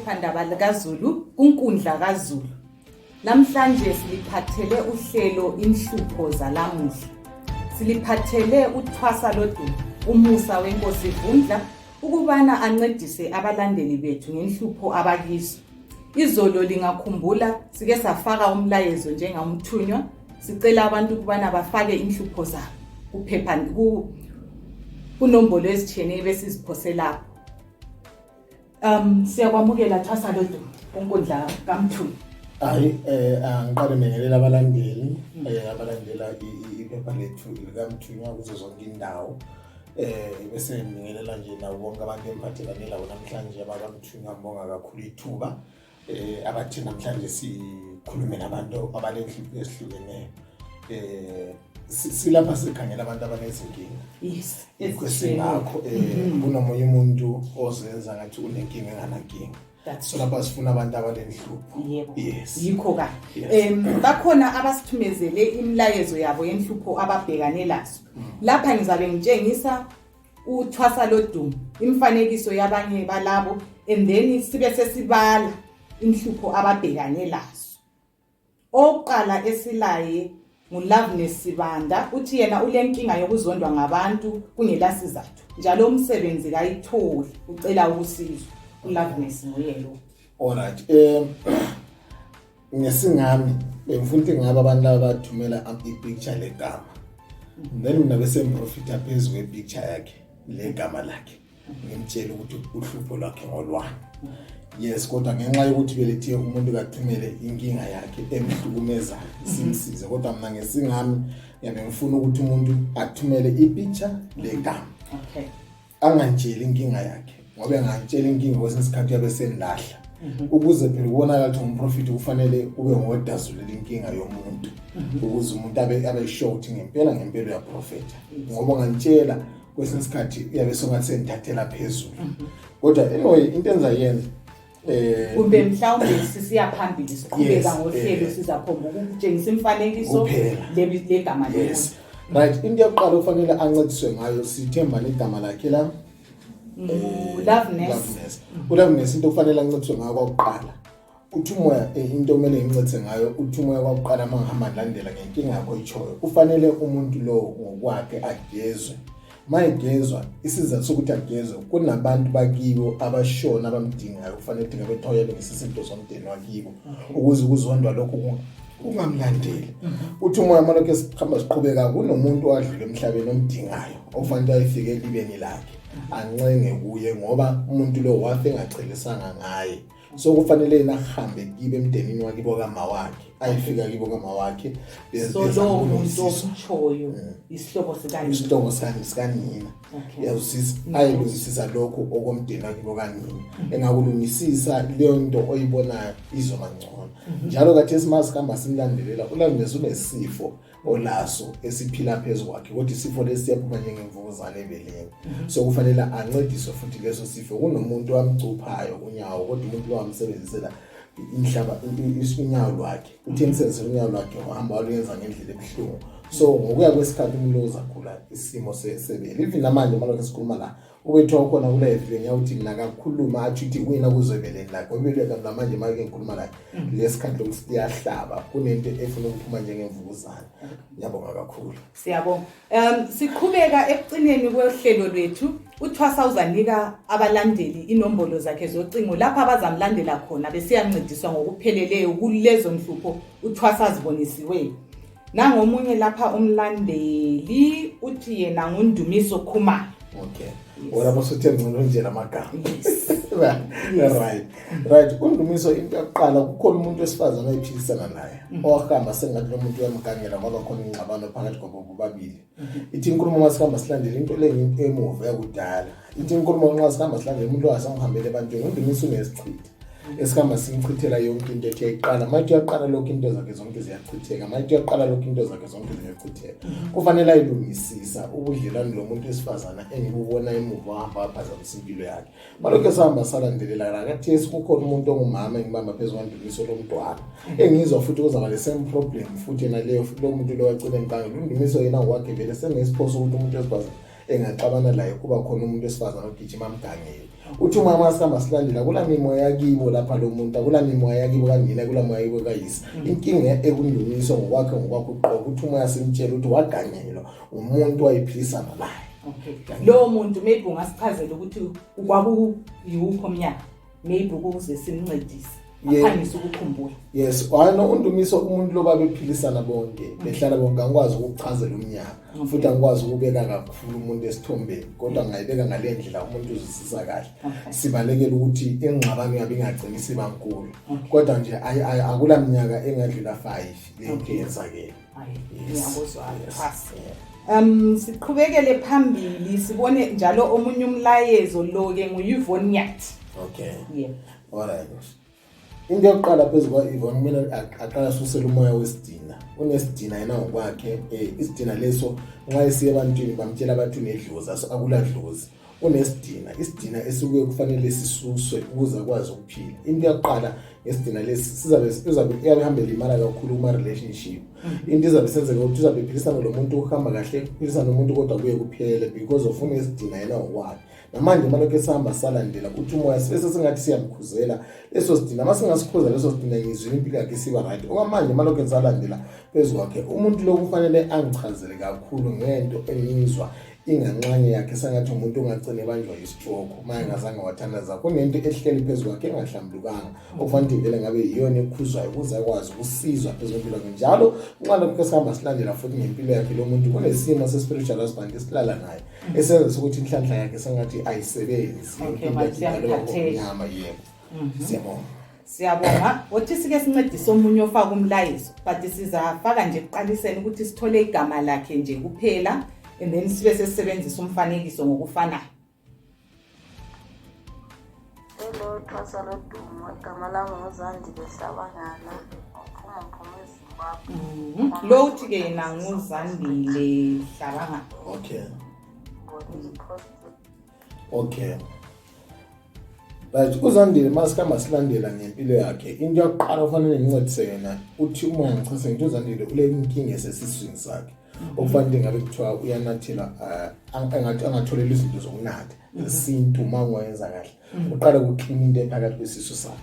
kwiphephandaba likaZulu kunkundla kaZulu. Namhlanje siliphathele uhlelo inhlupho zalamuhla. Siliphathele uThwasa loDumo, umusa wenkosi Vundla, ukubana ancedise abalandeli bethu ngenhlupho abakizo. Izolo lingakhumbula sike safaka umlayezo njengaMthunywa, sicela abantu ukubana bafake inhlupho zabo kuphepha kunombolo ezithene bese siphose lapho. Siyakwamukela Thwasa loDumo kunkundla kaMthunywa. Ngiqale ngelela abalandeli abalandela iphepha lethu likaMthunywa kuzo zonke indawo. Bese ngibingelela nje nawo bonke abantu emphathelane lawo namhlanje abakamthunywa ngibonga kakhulu ithuba abathi namhlanje sikhulume nabantu abalenhlupho ezihlukeneyo. Silapha sikhangela abantu abanezinkinga. Yes. Kwesingakho kunomunye umuntu ozenza ngathi unenkinga enganankinga. So lapha sifuna abantu abalenhlupho. Yes. Yikho ka. Bakhona abasithumezele imlayezo yabo yenhlupho ababhekane lazo. Lapha ngizabe ngitshengisa uThwasa loDumo, imifanekiso yabanye balabo, and then sibe sesibala inhlupho ababhekane lazo. Oqala esilaye nguLoveness Sibanda, uthi yena ulenkinga yokuzondwa ngabantu kungelasizathu. Njalo umsebenzi kayitholi, ucela ukusizwa. uLoveness nguyelo. Alright. Ngesingami bengifuna ukuthi ngabe abantu abathumela ipicture legama. Then mina bese ngiprofita phezulu kwepicture yakhe legama lakhe. Ngimtshela ukuthi uhlupho lwakhe ngolwani. Yes, kodwa ngenxa yokuthi belethe umuntu kathumele inkinga yakhe emhlukumeza simsize, kodwa mina ngesingami yabe ngifuna ukuthi umuntu athumele ipicture legama. Okay. Angantshela inkinga yakhe. Ngoba ngantshela inkinga kwesinsikhathi yabe senilahla. Ukuze phela ubonakala ukuthi umprofiti kufanele ube ngodazulela inkinga yomuntu. Ukuze umuntu abe short ngempela ya prophet. Ngoba ngantshela kwesinsikhathi yabe songathi senithathela phezulu. Kodwa anyway into enzayenza ube mhlawumbe sisiya phambili siqhubeka ngohlelo sizaphomba ukutshengisa imfanekiso legama lakhe. Yes. Right, into yokuqala ufanele ancediswe ngayo sithemba negama lakhe la. Loveness. uLoveness into kufanele ancediswe ngayo kwakuqala. uMthunywa into omele incedise ngayo uMthunywa kwakuqala mangihamba landela ngenkinga yakho ichoyo. Kufanele umuntu lo ngokwakhe agezwe. Mayigezwa isizathu sokuthi agezwe kunabantu bakibo abashona abamdingayo kufanele ukuthi ngabe thoyele ngesisinto somdeni wakibo ukuze ukuzondwa lokho ungamlandeli. uMthunywa malokho esikhamba siqhubeka kunomuntu owadlula emhlabeni omdingayo ofanele ayifike libeni lakhe ancenge kuye ngoba umuntu lo wafe engacelisanga ngaye. So kufanele nahambe kibe emdenini wakibo kama wakhe ayifika kibo kama wakhe so lo umuntu omchoyo isihlobo sikanina yazisa ayilungisisa lokho okomdeni wakibo kanina engakulungisisa leyo into oyibonayo izoba ngcono. Njalo kathi sikhamba simlandelela uLoveness unesifo olaso esiphila phezulu kwakhe kodwa isifo lesiyaphuma njengemvukuzane ebeleni. So kufanele ancediswe futhi leso sifo kunomuntu amcuphayo unyawo kodwa umuntu lo amsebenzisela inhlaba inyawo lwakhe uthengisela unyawo lwakhe uhamba waluyenza ngendlela ebuhlungu. So ngokuya kwesikhathi umuntu uzakhula isimo sebele even namanje malokho sikhuluma la ubethu khona kule live ngiyawuthi mina kakhuluma athi uthi kuyina kuzwebeleni lakhe obeleka namanje make ngikhuluma la lesikhathi lokusiyahlaba kunento efuna ukuphuma njengemvukuzane. Ngiyabonga kakhulu. Siyabonga. Siqhubeka ekucineni kwehlelo lwethu uThwasa uzanika abalandeli inombolo zakhe zocingo lapha abazamlandela khona besiyancediswa ngokupheleleyo kulezo nhlupho uThwasa zibonisiwe. Nangomunye lapha umlandeli uthi yena nguNdumiso Khumalo. Okay. Wona bosuthe ngcono nje lamagama. Right. uNdumiso into yokuqala kukhona umuntu wesifazana oyiphilisana naye. Owahamba sengathi lo muntu uyamgangela ngoba khona ingxabano phakathi kwabo bobabili. Ithi inkulumo masikhamba silandele into emuva yakudala. Ithi inkulumo nxa sikhamba silandele umuntu wasangihambele ebantwini uNdumiso unesichitha. Esikhamba simchithela yonke into ethi ayiqala manje uyaqala lokho into zakhe zonke ziyachitheka manje uyaqala lokho into zakhe zonke ziyachitheka. Kufanele ayilungisisa ubudlelwane lo muntu wesifazana engibubona emuva hamba phazamisa impilo yakhe. Malokho esihamba salandelela la kathi esikukhona umuntu ongumama engibamba phezulu kwandumiso lomntwana engizwa futhi uzaba le same problem futhi naleyo lo muntu lo wacela enkangala uNdumiso yena wakhe vele senesiphoso ukuthi umuntu wesifazana engaxabana laye kuba khona umuntu wesifazana ogijima amgangeni uthi uma masihamba silandela kula mimoya yakibo lapha lo muntu akula mimoya yakibo kanina kula moya yakibo kayisi inkinga ekundumiso ngokwakhe uqobo uthi uma yasimtshela ukuthi waganyelwa umuntu wayiphilisana naye. Okay. Lo muntu maybe ungasichazela ukuthi kwakuyiwuphi omnyaka maybe ukuze simncedise. Aphangise ukukhumbula. Yes, wano undumiso umuntu lo babephilisana bonke behlala bonke angikwazi ukuchazela umnyaka futhi angikwazi ukubeka kakhulu umuntu esithombeni kodwa ngayibeka ngalendlela umuntu uzisisa kahle. Sibalekela ukuthi engxabano yabe ingagcini siba nkulu kodwa nje akula minyaka engadlula 5 lento yenzakele. Ngiyabuzwa siqhubekele phambili sibone njalo omunye umlayezo lo ke nguUMthunywa. Okay. Yeah. Alright. Into yokuqala phezulu kwa Yvonne mina aqala susela umoya wesidina. Unesidina yena ngokwakhe isidina leso nxa esiye ebantwini bamtshela abathi unedlozi akuladlozi. Unesidina, isidina esikuye kufanele sisuswe ukuze akwazi ukuphila. Into yokuqala ngesidina lesi sizabe iyahambela imali kakhulu kuma relationship. Into izabe senzeka ukuthi uzabe ephilisana nomuntu uhamba kahle, ephilisana nomuntu kodwa kuye kuphele because of unesidina yena ngokwakhe. Namanje malokho esihamba salandela uthi umoya sibese singathi siyamkhuzela leso sidina masingasikhuza leso sidina ngizwini impilo yakhe siba right okwamanje malokho enzalandela phezulu kwakhe umuntu lo kufanele angichazele kakhulu ngento engizwa inganxanye yakhe sengathi umuntu ongagcine banjwa istroke manje ngazange wathandaza kunento ehleli phezulu kwakhe engahlambulukanga okufanele vele ngabe iyona ekhuzwayo ukuze akwazi ukusizwa phezulu kwempilo njalo nxa lokho esihamba silandela futhi ngempilo yakhe lo muntu kunesimo se-spiritual husband esilala naye esenza ukuthi inhlanhla yakhe sengathi ayisebenzi nyama yebo. Siyabonga othi sike sincedise omunye ofaka umlayezo but sizafaka nje kuqaliseni ukuthi sithole igama lakhe nje kuphela and then sibe sesebenzisa umfanekiso ngokufanayo. loThwasa loDumo igama lami nguZandile Hlabangana uphuma eZimbabwe. Lo uthi ke yena nguZandile Hlabangana. Okay. Right, uZandile masikamba silandela ngempilo yakhe. Into yokuqala ofanele ngincedise yena uthi uma ngichase ngithi uZandile ule inkinga esesiswini sakhe. Okufanele ngabe kuthiwa uyanathela angatholela izinto zokunatha isintu mangoyenza kahle uqala ukuclean into ephakathi kwesisu sakhe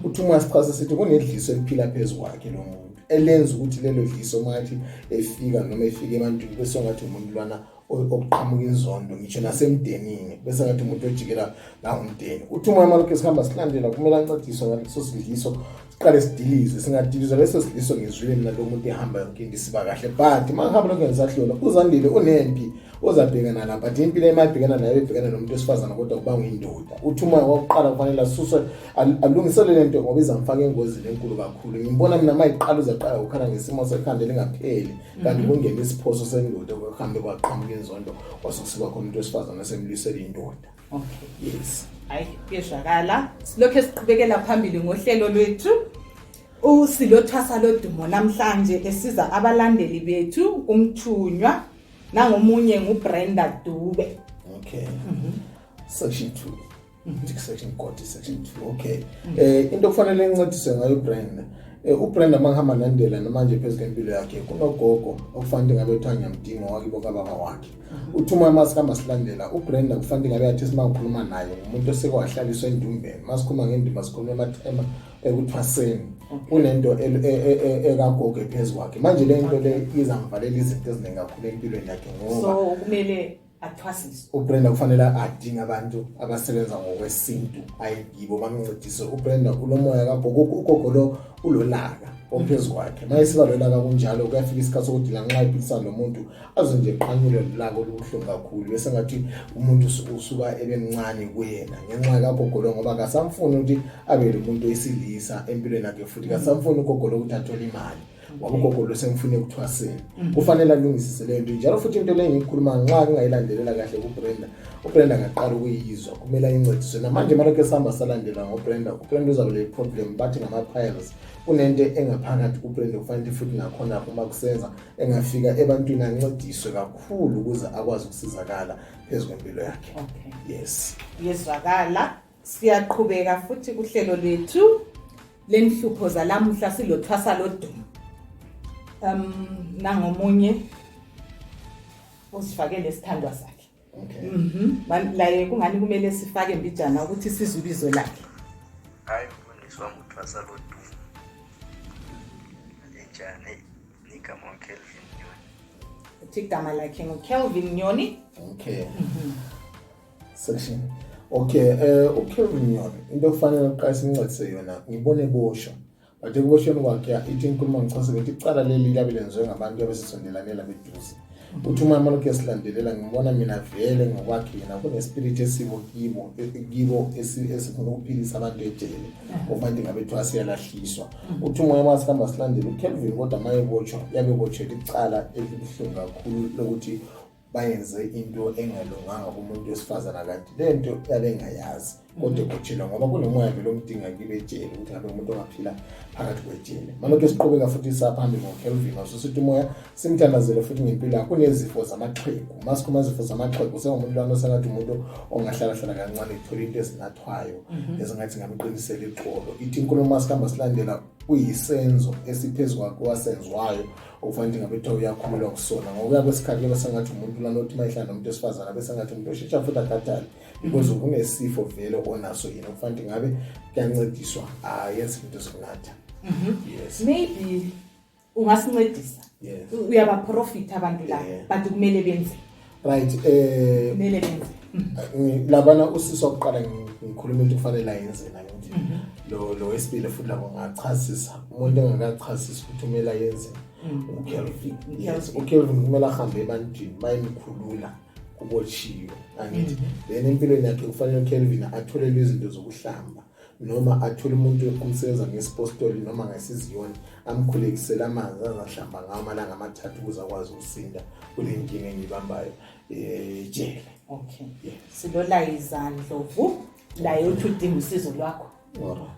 uthi uma sichase sithi kunedliso eliphila phezulu kwakhe lo muntu elenza ukuthi lelo dliso mathi efika noma efika emantwini bese ngathi umuntu lwana okuqhamuka inzondo ngisho nasemdenini bese ngathi umuntu ojikela la umdeni uthi uma malokho esihamba silandela kumele ancediswe ngaleso sidliso siqale sidilize singadilizwa leso sidliso ngizwile mina lo muntu ehamba yonke into siba kahle but mangihamba lokho ngisahlola uZandile unempi ozabhekana lapha but impilo emabhekana nayo ebhekana nomuntu osifazana kodwa kuba uyindoda uthi uma waqala kufanele asuswe alungisele lento ngoba izamfaka engozini enkulu kakhulu ngimbona mina mayiqala uzaqala ukhala ngesimo sekhanda lingapheli kanti kungena isiphoso sendoda okuhambe kwaqhamuka inzondo kwasukusiba khona umuntu osifazana semlisela indoda. Okay. Yes. Hayi kuyezwakala silokho siqhubekela phambili ngohlelo lwethu siloThwasa loDumo namhlanje esiza abalandeli bethu uMthunywa nangomunye nguBrenda Dube. Okay. Section 2. Section 40 section 2. Okay. Into kufanele ngincedise ngayo uBrenda. uBrenda mangihamba landela namanje phezulu empilo yakhe kunogogo okufanele ngabe uthanya mdingo wakibo kababa wakhe. Uthuma masikamba silandela uBrenda kufanele ngabe yathi simakhuluma naye umuntu osekwahlaliswa endumbeni. Masikhuluma ngendima sikhuluma emathema ekuthwaseni. Kunento ekagogo phezulu kwakhe. Manje le nto le izamvalela izinto eziningi kakhulu empilweni yakhe ngoba so kumele athwasiswe. uBrenda kufanele adinga abantu abasebenza ngokwesintu ayigibo bamncedise. uBrenda ulomoya kagogo ugogo lo ulolaka ophezulu kwakhe mayisiba lolaka kunjalo kuyafika isikhathi sokuthi la nxa iphilisana nomuntu azonje eqhanyule lolaka olubuhlungu kakhulu bese ngathi umuntu usuka ebemncane kuyena ngenxa kagogo lo ngoba kasamfuni ukuthi abe umuntu wesilisa empilweni yakhe futhi kasamfuni ugogo lo ukuthi athole imali wabugogo lo semfune ukuthwaseni kufanele alungisise le nto njalo futhi into le ngikhuluma nxa ngingayilandelela kahle uBrenda ngaqala ukuyizwa kumele ayincediswe namanje malokho esihamba salandela ngoBrenda uzabe le problem bathi ngama-piles kunento engaphakathi kuBrenda kufanele futhi nakhona uma kusenza engafika ebantwini ancediswe kakhulu ukuze akwazi ukusizakala phezulu kwempilo yakhe. Yes. Yezwakala siyaqhubeka futhi kuhlelo lwethu lenhlupho zalamuhla siloThwasa loDumo. Nangomunye usifakele isithandwa sakhe. Okay. Laye kungani kumele sifake mbijana ukuthi sizwe ibizo lakhe. Hayi uMthunywa uMthunywa loDumo. Njani igama uKelvin Nyoni. Uthi igama lakhe nguKelvin Nyoni. Okay. Section. Okay, uKelvin Nyoni into kufanele uqala sincedise yona ngibone bosho. Bathe kuboshweni kwakhe ithi inkulumo ngichase ukuthi icala leli labe lenziwe ngabantu abesisondelane labeduze. Uthi uma lokho esilandelela ngibona mina vele ngokwakhe yena kunespirit esibo kibo esifuna ukuphilisa abantu ejele ofanele ngabeThwasa yalahliswa. Uthi umoya masihamba silandela uKelvin kodwa mayebotshwa yabe botshwe icala elibuhlungu kakhulu lokuthi bayenze into engalunganga kumuntu wesifazana kanti lento yabengayazi kodwa kuthina ngoba kunomoya vele omdinga kibe ejele ukuthi ngabe umuntu ongaphila phakathi kwejele. Manje siqhubeka futhi saphambi ngoKelvin sithi umoya simthandazele futhi ngempilo yakho kunezifo zamaxhegu. Masikhuluma izifo zamaxhegu sengumuntu lana osengathi umuntu ongahlala kancane ethola into ezinathwayo ezingathi ngamqinisela ixolo. Ithi inkulumo masihamba silandela kuyisenzo esiphezulu kwakwasenzwayo ufanele ngabe uyakhululwa kusona ngokuya kwesikhathi bese ngathi umuntu lana othi mayihlala nomuntu esifazana bese ngathi umuntu oshitsha futhi akhathale because kunesifo vele onaso yena ufanele ngabe kuyancediswa yenze into zokunatha. Yes, Maybe ungasincedisa. Yes. Uyaba profit abantu la bantu kumele benze. Right, Kumele benze. labana usisa oqala ngikhuluma into kufanele ayenze na ngithi lo wesibili futhi labo ngachasisa umuntu engakachasisa ukuthi kumele ayenze uKelvin. Yes, uKelvin kumele ahambe ebantwini bayimkhulula kubotshiyo angithi then empilweni yakhe kufanele uKelvin athole izinto zokuhlamba noma athole umuntu omsebenza ngesipostoli noma ngesiziyoni amkhulekisela amanzi azahlamba ngawo amalanga amathathu ukuze akwazi ukusinda kule nkinga engibambayo ejele. Okay. siloLizandlovu laye uthi udinga usizo lwakho. Alright.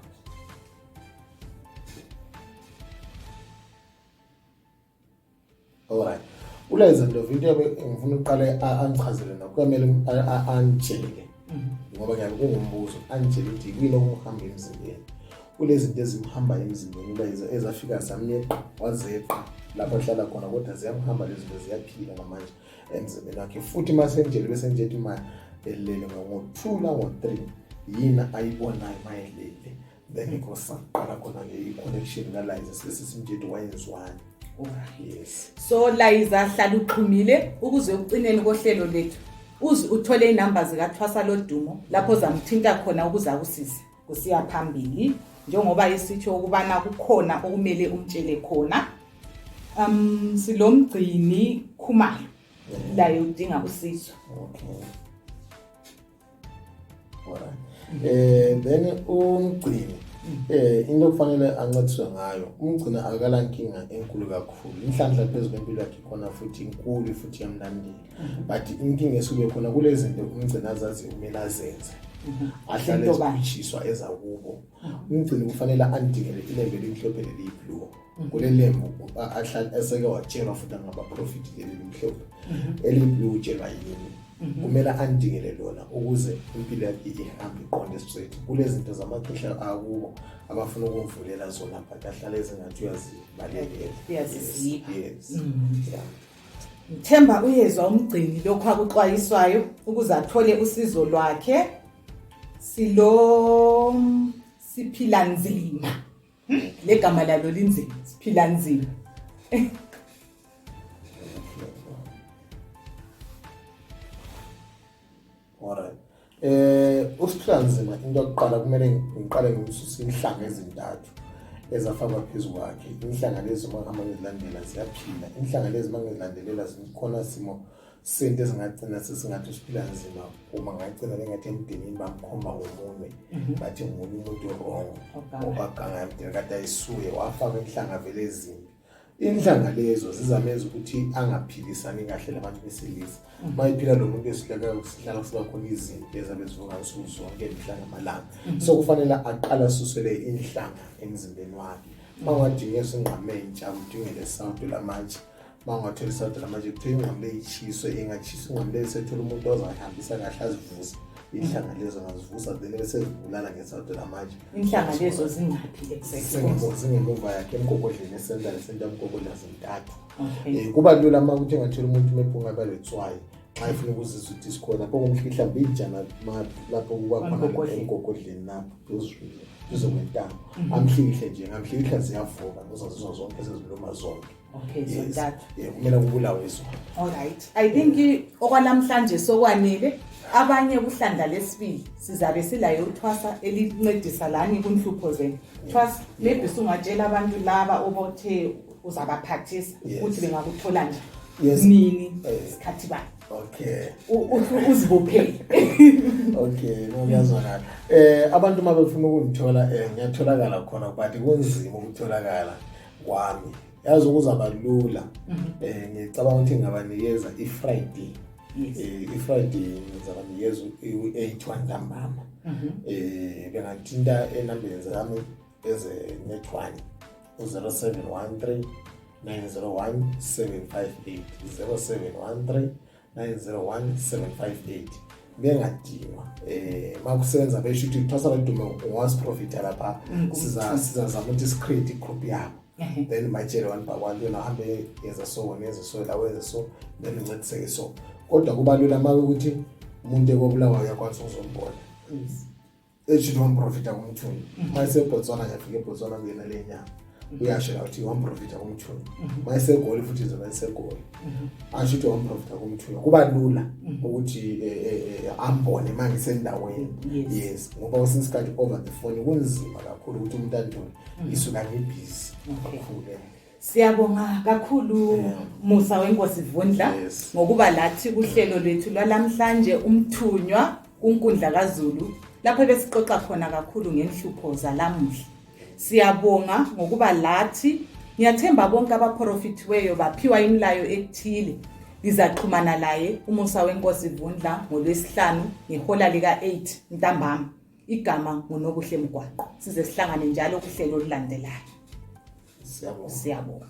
Alright. uLizandlovu into ngifuna uqala angichazele nakho kumele antshele ngoba ngiyabe kungumbuzo antshele ukuthi kuyini okuhamba emzimbeni. Kulezi zinto ezimhamba emzimbeni uLiza ezafika samyeqa wazeqa lapho ahlala khona kodwa ziyamhamba lezi zinto ziyaphila namanje emzimbeni wakhe futhi masentshele bese nje ethi ma elele ngo2 na ngo3 yina ayibonayo mayelele then ikosaqala khona le connection kaLiza sesisimthetho wayenzwani. Yes. So Liza hlala uxhumile ukuze ucineni kohlelo lethu. Uthole inamba zikaThwasa loDumo lapho zamthinta khona ukuze akusize kusiya phambili njengoba isitsho ukubana kukhona okumele umtshele khona. Silomgcini Khumalo laye udinga usizo. Okay. Alright. Then umgcini into kufanele ancediswe ngayo umgcina akala nkinga enkulu kakhulu inhlanhla phezulu kwempilo yakhe khona futhi inkulu futhi yamnandile but inkinga esube khona kulezi zinto umgcina azazi kumele azenze ahlale ezichiswa ezakubo. Umgcina kufanele andingele ilembe elimhlophe leliblue kule lembu ahlale eseke watshelwa futhi ngabaprofit lelimhlophe eliblue utshelwa yini kumele andingele lona ukuze impilo yakhe ihambe iqonde straight. Kulezi zinto zamaxesha akubo abafuna ukumvulela zona but ahlale ezingathi uyazibalekela. Yes. Ngithemba uyezwa umgcini lokho akuxwayiswayo ukuze athole usizo lwakhe. Siphila nzima. Legama lalo linzima. Siphila nzima. Alright. Usiphila nzima into yokuqala kumele ngiqale ngimsusa inhlanga ezintathu ezafakwa phezulu kwakhe. Inhlanga lezi mangihamba ngizilandela ziyaphila. Inhlanga lezi mangizilandelela zikhona simo sento ezingagcina sesingathi usiphila nzima uma ngagcina lengathi emndenini bamkhomba ngomunwe bathi umuntu wrong obaganga emdeni kade ayisuye wafaka inhlanga vele ezimbi. Inhlanga lezo zizamenza ukuthi angaphilisani kahle labantu besilisa. Mayiphila lo muntu esihlaka ukusihlala kusiba khona izinto ezabezivuka nsuku zonke emhlanga amalanga. So kufanele aqala susele inhlanga emzimbeni wakhe. Mangadinga singqame intsha udingele isawudo lamanje. Mangathela isawudo lamanje kuthi ingqamle ichiswe engachiswe ingqamle sethola umuntu ozahambisa kahle azivuze. Inhlanga lezo ngazivusa then bese zibulala ngesawudo lamanje. Inhlanga lezo zingaphi exactly? Zingemuva yakhe emgogodleni esenta umgogodla zintathu. Kuba lula uma ukuthi engathola umuntu mephunga baletswayi xa ifuna ukuzizwa ukuthi sikhona lapho kumhlihlambe ijana lapho kuba khona engogodleni lapho phezulu kuzokwentamo amhlihle nje ngamhlihla ziyavuka uzazizwa zonke seziluma zonke. Okay, so that kumele kubulawe izona. All right, I think okwalamhlanje sokwanele. Abanye kuhlandla lesibili sizabe silayo uThwasa elincedisa lani kunhlupho zenu. Thwasa, maybe sungatshela abantu laba obothe uzabaphathisa ukuthi bengakuthola nje nini isikhathi bani. Okay. Uzibophele. Okay, ngiyazwana. Abantu mabefuna ukungithola ngiyatholakala khona but kunzima ukutholakala kwami. Yazi ukuzaba lula. Ngicabanga ukuthi ngabanikeza iFriday. iFriday ngizabanikeza u-8 ntambama. Bengathinta enambeni zami eze-network 0713 901 758 0713 901 758. Bengadinwa makusebenza besho ukuthi uThwasa loDumo ungasiprofita lapha sizazama ukuthi sicreate igroup yabo. Then batshele abantu bakwantu wena hambe yeza so neze so la wenze so then uncediseke so. Kodwa kubalula manje ukuthi umuntu ekobulawa uyakwazi uzombona. Echithi wamprofita kumthunywa. Mase eBotswana ngiyafika eBotswana ngena lenyanga. Uyashela ukuthi wamprofita kumthunywa. Mase eGoli futhi izoba eseGoli. Ashithi wamprofita kumthunywa. Kuba lula ukuthi ambone manje sendaweni. Yes. Ngoba usinsikhathi over the phone kunzima kakhulu ukuthi umuntu andone isuka ngebhizi. Kakhulu. Siyabonga kakhulu Musa wenkosi Vundla ngokuba lathi kuhlelo lwethu lwalamhlanje uMthunywa kunkundla kaZulu lapho besixoxa khona kakhulu ngenhlupho zalamuhla. Siyabonga ngokuba lathi ngiyathemba bonke abaprofitiweyo baphiwa imilayo ekuthile. Lizaxhumana laye uMusa wenkosi Vundla ngoLwesihlanu ngehola lika 8 ntambama. Igama nguNobuhle Mgwaqo. Size sihlangane njalo kuhlelo elilandelayo. Siyabonga. Siyabonga.